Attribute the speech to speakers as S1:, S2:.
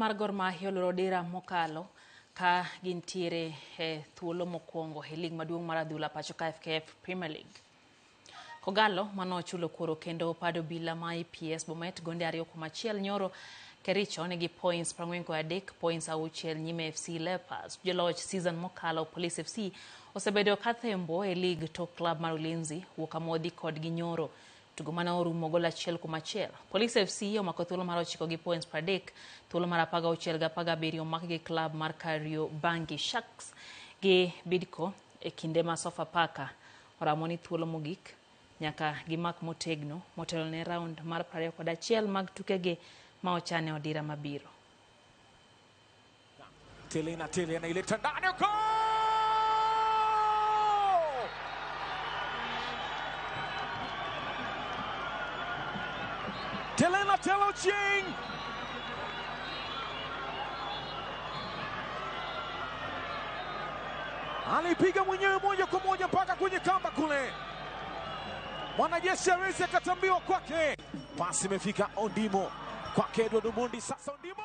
S1: Mar Gor Mahia oloro dira mokalo ka gintiere e thuolo mokwongo e lig maduong' mar adhula pacho ka FKF Premier League. Kogalo mano ochulo kuoro kendo pado bila ma IPS Bomet gonde 2-1 nyoro. Kericho nigi points 43, points 6 nyime FC Leopards. Joloch season mokalo Police FC osebedo kathembo e lig tok club mar Ulinzi wuok amodhi kodgi nyoro. Tugo mane orumo gol 1-1. Police FC omako thuolo mar 9 gi points 30, thuolo mar 16 gi 17 omak gi club mar Kariobangi Sharks gi Bidco e kinde ma Sofapaka oramo ni thuolo mogik nyaka gimak motegno motelo ne round mar 21 mag tukegi ma ochane odira mabiro.
S2: Tele na Tele anaileta ndani, goal! Tele na Tele Ochieng! Alipiga mwenyewe moja kwa moja mpaka kwenye kamba kule. Mwanajeshi hawezi akatambiwa kwake. Pasi imefika Ondimo kwake Edward Omondi, sasa Ondimo!